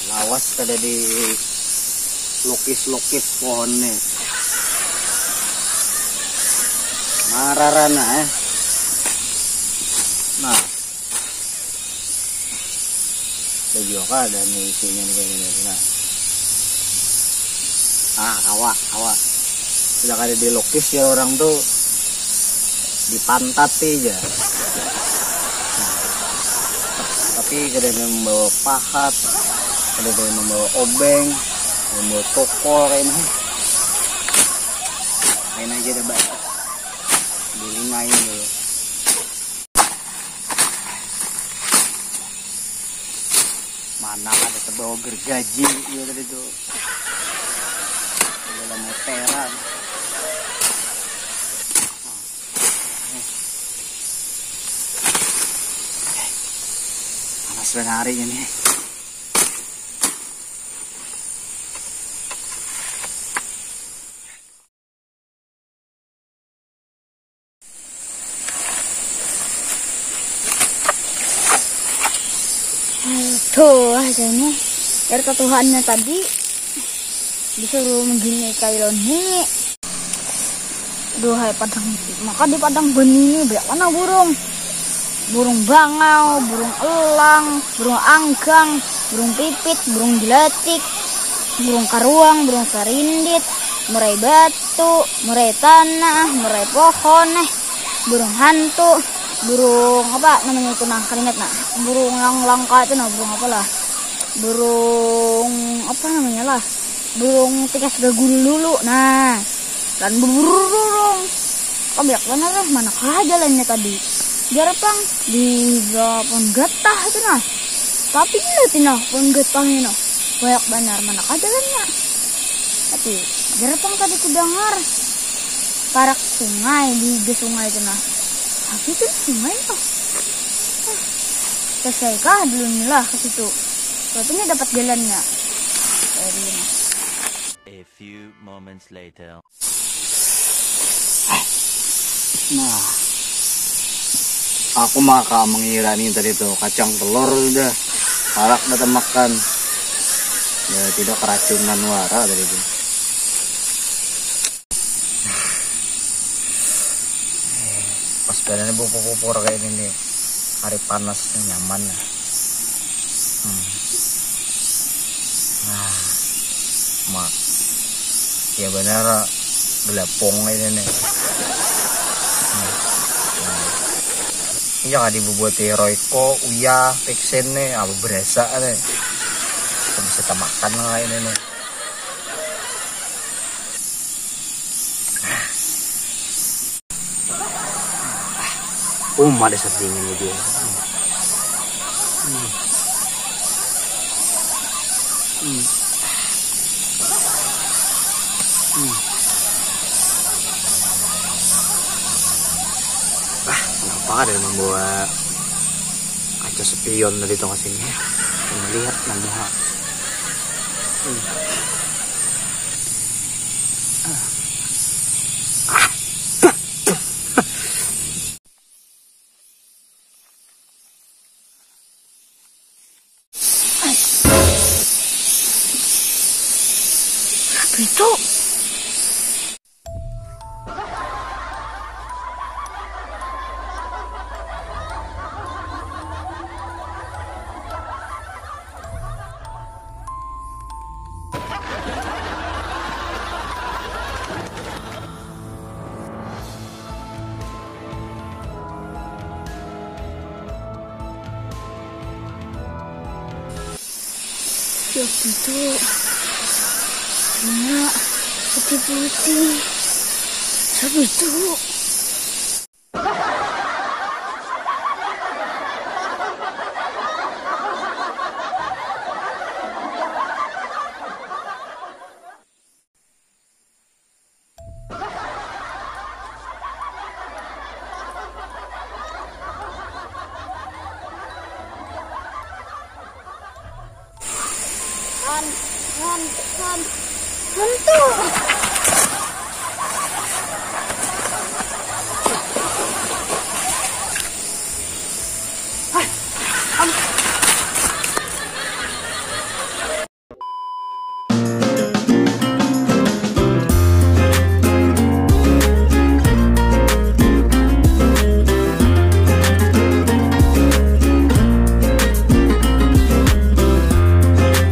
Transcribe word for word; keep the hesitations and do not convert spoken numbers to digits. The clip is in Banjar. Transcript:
Lawas kada di lukis-lukis pohon nih. Mararana eh. Nah. Ada juga kah ada nih isinya nih kayak gini. Nah. Ah, kawa, kawa. Sudah kada dilukis ya orang tuh, dipantati aja. Tapi kada ada membawa pahat, kada ada membawa obeng, membawa tokol kayak ini. Main aja deh, Mbak. Dilingain dulu. Mana ada terbawa gergaji iya tadi tuh. Dalam teran. Panas banget hari ini. Tuh aja nih. Biar ketuhaannya tadi disuruh menggini kailon ini. Duhai padang, maka di padang benih ini banyak mana burung. Burung bangau, burung elang, burung anggang, burung pipit, burung gelatik, burung karuang, burung sarindit, murai batu, murai tanah, murai pohon, eh, burung hantu, burung apa namanya itu nah, kada ingat nah, burung yang langka itu nah, burung apa lah, burung apa namanya lah, burung tikas gagul dulu nah, dan burung. Kok banyak banar lah, mana kah jalannya tadi? Jar pang di pohon gatah itu nah. Tapi gila tina pohon gatahnya nah. Banyak banar, mana kah jalannya? Tapi jar pang tadi ku dangar parak sungai, di higa sungai itu nah. Tapi itu sungai tuh. Selesai kah dulu lah ke situ? Berarti dapat jalannya. Dari ini. A few moments later. Nah, aku maka mengira nih tadi tuh kacang telur sudah parak datang makan. Ya tidak keracunan wara tadi tuh. Pas badannya pupur-pupur kayak ini nih, hari panas nyaman. Hmm. Nah, mak, ya benar gelapung ini nih. Hmm. Ini jangan dibubuati Royco, Uya, Pixin nih, apa berasa nih. Kita bisa tamakan lah ini nih. Uma dasar dingin aja. Hmm. Hmm. Hmm. Ah, kenapa ada yang membawa kaca spion tadi tuh ke sini? Melihat nang muha. Hmm. Ah. Ah. Itu. Ya itu. Bunga putih-putih. Siapa itu? Han, han, han. Hantu.